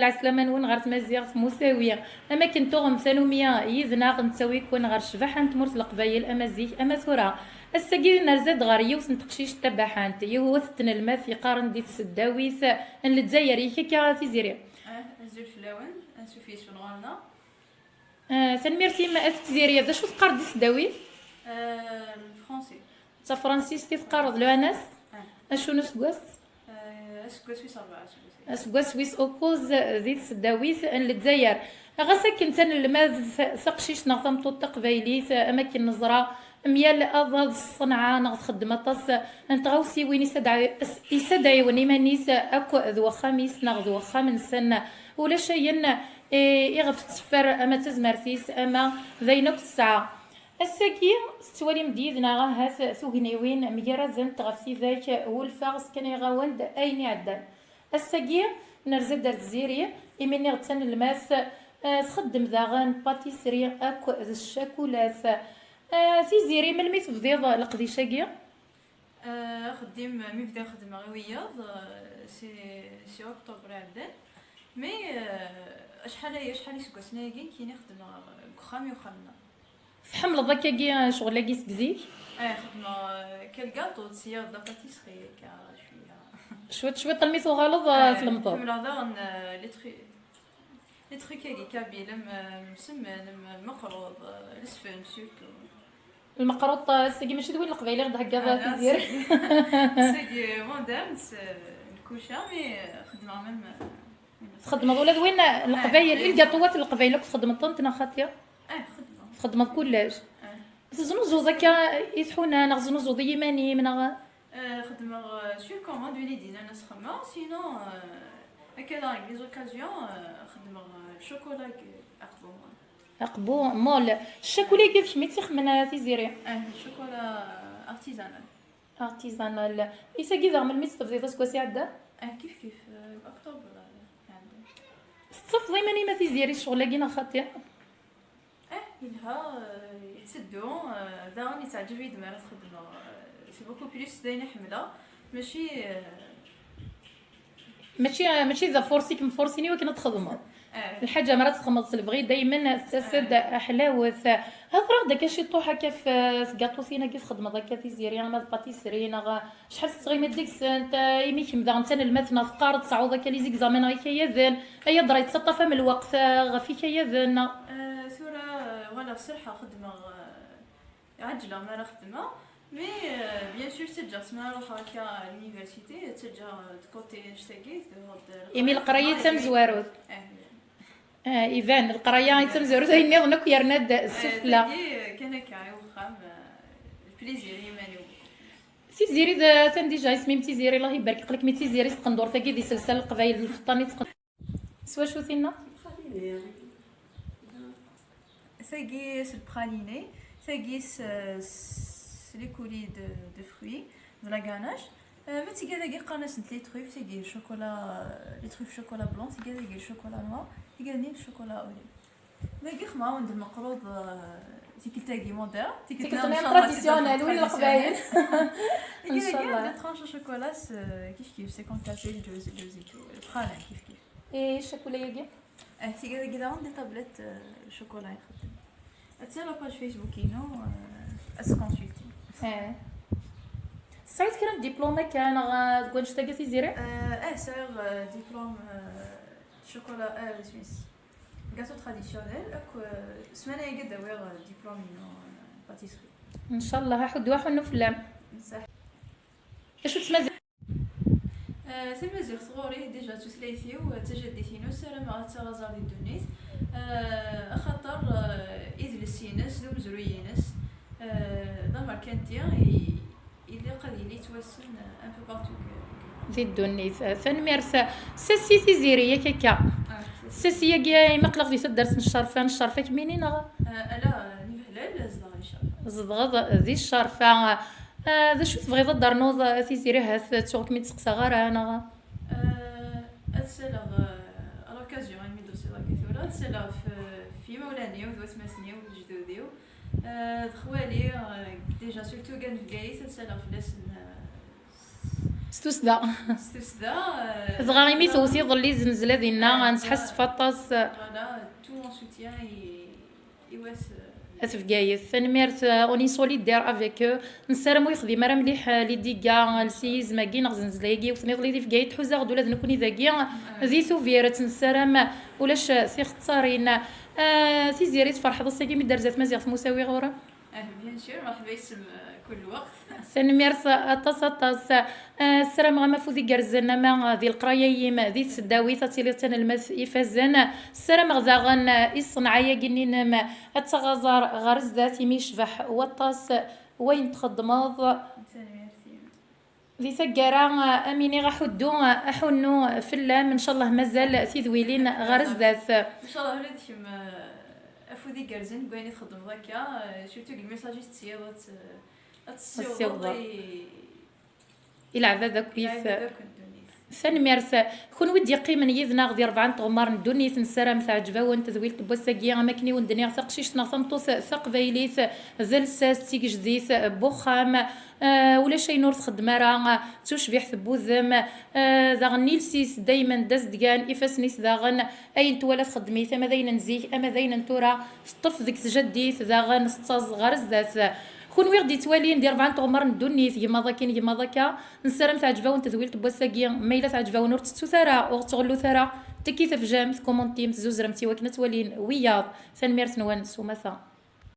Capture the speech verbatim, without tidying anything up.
Ɛeslama-nwen ɣer tmaziɣt Musawi. Am akken tuɣem tanumi yid-neɣ, nettawi-ken ɣer ccbaḥa n tmurt n Leqbayel ama zik ama tura. Ass-agi nerza-d ɣer yiwet n teqcict tabaḥant, yiwet n tnelmadt yeqqaren di tseddawit n Lezzayer. Yak akka, a Tiziri? Ah, azul fell-awen, ansuf yes-wen ɣer-neɣ. Ah, tanemmirt-im a Tiziri. D acu teqqareḍ di tseddawit? Ah, le français. D tafransist i teqqareḍ, lwanas? Ah. Acu n useggas? Eh, aseggas wis ṛebɛa, aseggas. Aseggas wis ukuẓ di tseddawit n Lezzayer. Ɣas akken tanelmadt taqcict neɣ tameṭṭut taqbaylit, am akken neẓra, myal aḍad s ṣṣenɛa neɣ txeddem aṭas n tɣawsiwin i s-ad-, i s-ad-ɛiwen iman-is akk d wexxam-is neɣ d wexxam-nsen. Ulac ayen i, iɣef tetteffer ama d tazmert-is ama d ayen akk tesɛa. Ass-agi, tettwalim-d yid-neɣ ahat tugniwin mgaradent ɣef tidak, ḥulfaɣ sskanayeɣ-awen-d ayen iɛeddan. Ass-agi, nerza-d ar Tiziri, imi nniɣ d tanelmadt, eh, txeddem daɣen patisri akk d ccakulat. Eh, Tiziri, melmi tebdiḍ leqdic-agi? Eh, axeddim, mi bdiɣ xeddmeɣ i wiyaḍ, eh, si, si octobre iɛeddan. Mais, eh, acḥal aya, acḥal iseggasen ayagi, nekkini xeddmeɣ deg uxxam i uxxam-nneɣ. Tḥemmleḍ akkagi ccɣel-agi seg zik? Eh, xeddmeɣ, eh, akka lgaṭu, tesyiḍ d la pâtisserie, akka cwiya. Cwiṭ, cwiṭ, almi tuɣaleḍ, eh, eh, tlemdeḍ. Ḥemmleɣ daɣen, eh, les trucs, les trucs-agi kabyles, am, eh, msemman, am, meqruḍ, eh, lesfenǧ, surtout. Lmeqruḍ, eh, ass-agi mačči d win n Leqbayel i ɣ-d-theggaḍ, ah, Tiziri. Ass-agi moderne, s, eh, lkuca, mais, eh, xeddmeɣ même, eh, Txeddmeḍ ula d win n Leqbayel, eh, i lgaṭuwat n Leqbayel akk txeddmeḍ-tent, neɣ xaṭi? Eh, xeddmeɣ. Txeddmeḍ kullec. Eh. Teznuzuḍ akka i tḥuna, neɣ teznuzuḍ i yiman-im, neɣ? Eh, xeddmeɣ, eh, sur commande, win i d-yennan ad s-xedmeɣ, sinon, eh, akka daɣen, deg les occasions, eh, xeddmeɣ, eh, le chocolat deg Aqbu Mall. Aqbu Mall. Ccakula-agi d kemm i tt-ixemmen, a Tiziri? Eh, le chocolat artisanal. Artisanal. I tagi daɣ melmi tt-tebdiḍ, aseggas iɛeddan? Eh, kif kif, eh, octobre, eh, iɛeddan. Tettafeḍ iman-im a Tiziri ccɣel-agi neɣ xaṭi? Eh, yelha, eh, yetteddu, eh, daɣen yettɛeǧǧib-iyi-d mi ara t-xedmeɣ. Eh, c'est beaucoup plus d ayen i ḥemmleɣ. Mačči, eh, Mačči, mačči d afursi i kem-fursin i wakken ad txedmeḍ. Eh. Lḥaǧa mi ara tt-txedmeḍ s lebɣi, daymen tettas-d, eh, ḥlawet. Hḍer-aɣ-d akka ciṭuḥ akka f, f tgaṭutin-agi txedmeḍ akka, Tiziri, ama d patisserie neɣ acḥal tettɣimiḍ deg-sent, eh, imi kemm daɣen d tanelmadt neɣ teqqareḍ, tesɛuḍ akka les examens neɣ ikayaden, aya d-yettaṭṭaf-am lweqt, eh, ɣef ikayaden? Eh, tura, eh, wala serḥeɣ, xeddmeɣ, eh, ɛeǧleɣ mi ara xedmeɣ, mais, euh, bien sûr, ttaǧǧaɣ-tt mi ara ruḥeɣ akka à l'université, ttaǧǧaɣ, euh, de côté annect-agi, d, d, imi leqraya d tamezwarut. Eh, eh, iban, leqraya d tamezwarut, ayen nniḍen akk yerna-d, eh, sufella. Tagi, euh, kan akka, i wexxam, euh, le plaisir i yiman-iw. Tiziri d, atan déjà isem-im Tiziri, Allah ibarek, aql-ikem i Tiziri s tqendurt-agi d iselsa n Leqbayel d lfeṭṭa-nni tqen-, S wacu tinna? Tagi, c'est le praliné. Tagi, c'est, c'est les coulis de, de fruits, de la ganache. Euh, mais tagi, tagi, qqaren-asent les truffes, tagi, chocolat, euh, les truffes chocolat blanc, tagi, tagi, le chocolat noir, tagi, le chocolat au lait. Tagi, xedmeɣ-awen-d lmeqruḍ, euh, tikkelt-agi moderne, tikkelt-nniḍen, tikkelt-nniḍen, inchallah, traditionnel, win n Leqbayel. Tagi, tagi, inchallah. Des tranches au chocolat, c'est, euh, kif kif, cinquante-quatre, le, le, le, le pralin, kif kif. I ccakula-agi? Eh, tigi dagi daɣen des tablettes, euh, chocolat i nxeddem. Atta la page Facebook-inu, euh, ad tconsultim. Eh. Tesɛiḍ kra n diplôme akka, neɣ, euh, deg wannect-agi, Tiziri? Euh, eh, sɛiɣ, euh, diplôme, euh, chocolat, euh, Suisse. Gâteau traditionnel, ak, euh, ssmana-agi ad d-awiɣ, euh, diplôme-inu, euh, pâtisserie. Ncallah, aḥuddu aḥunnu fell-am. Nṣaḥ. Acu d tmaziɣt? Eh, tamaziɣt ɣur-i, déjà d tutlayt-iw, d tajaddit-inu, ssarameɣ ad tt-aɣ aẓar di ddunit. Eh, axaṭer, eh, idles-ines, d umezruy-ines, eh, d amerkanti, i, ilaq ad yili yettwassen, eh, un peu partout. Di ddunit. Eh, tanemmirt. Sasi Tiziri, yak akka. Ah, Sasi. Sasi-agi, ma aql-aɣ di taddart n Ccerfa, n Ccerfa kemmini, neɣ? Eh, ala, eh, n Ibehlal, zedɣeɣ di Ccerfa. Zedɣeḍ di Ccerfa. Ah, d acu tebɣiḍ ad d-ternuḍ, a Tiziri, ahat ttuɣ kem-id-seqsaɣ ara, neɣ? Euh, ad saleɣ, euh, à l'occasion, imi d-tusiḍ akka tura, ad saleɣ f, f yimawlan-iw, d watmaten-iw, d lejdud-iw. Euh, d xwali, euh, déjà, surtout kan Bgayet, ad saleɣ fell-asen, euh, s, S tussda. S tussda. Dɣa imi tewwet iḍelli zznezla dinna, nesḥassef aṭas. Voilà, tout mon soutien i, i wat. At Bgayet, tanemmirt, on est solidaire avec eux. Nessaram ur yexdim ara mliḥ les dégâts n lsiyizem-agi neɣ zznezla-agi yewten iḍelli di Bgayet. Tḥuza-ɣ-d ula d nekkni dagi di Tubiret. Nessaram ulac tixettarin. Tiziri, tferḥeḍ ass-agi mi d-terza tmaziɣt Musawi ɣur-m? Ah, bien sûr, مرحبا يسم كل وقت. Tanemmirt aṭas aṭas. Ssarameɣ-am afud igerrzen ama di leqraya-im di tesdawit ad tiliḍ d tanelmadt ifazen. Ssarameɣ daɣen i ṣṣenɛa-agi-nni-inem ad taɣ aẓar ɣer zdat imi yecbeḥ waṭas wayen txeddmeḍ. Di taggara, am iniɣ aḥuddu, aḥunnu fell-am, ncallah mazal tidwilin ɣer zdat. Ncallah ula d kemm afud igerrzen deg wayen i txeddmeḍ akka, surtout deg lmessage i tettessiḍ ad tessiwḍeḍ i leɛbad akkit. Tanemmirt. Kunwi d-yeqqimen yid-neɣ di rebɛa n tɣemmar n ddunit, nessaram teɛǧeb-awen tedwilt n wass-agi, am akken i wen-d-nniɣ, taqcict neɣ tameṭṭut taqbaylit d lsas d tigejdit n wexxam. Ulac ayen ur txeddem ara, d tucbiḥt n wudem. Daɣen iles-is daymen d azedgan, ifassen-is daɣen ayen twala txeddem-it, ama d ayen n zik ama d ayen n tura, teṭṭef deg tjaddit daɣen tettaẓ ɣer zdat. Kunwi ɣ-d-yettwalin di rebɛa n tɣemmar n ddunit, gemmaḍ akin gemmaḍ akka, nessaram teɛǧeb-awen tedwilt n wass-agi. Ma yella teɛǧeb-awen ur tettut ara, ur ɣ-ttɣellut ara, tekki tafjamt, kumuntim, tzuzremt i wakken ad twalin wiyaḍ. Tanemmirt-nwen s umata.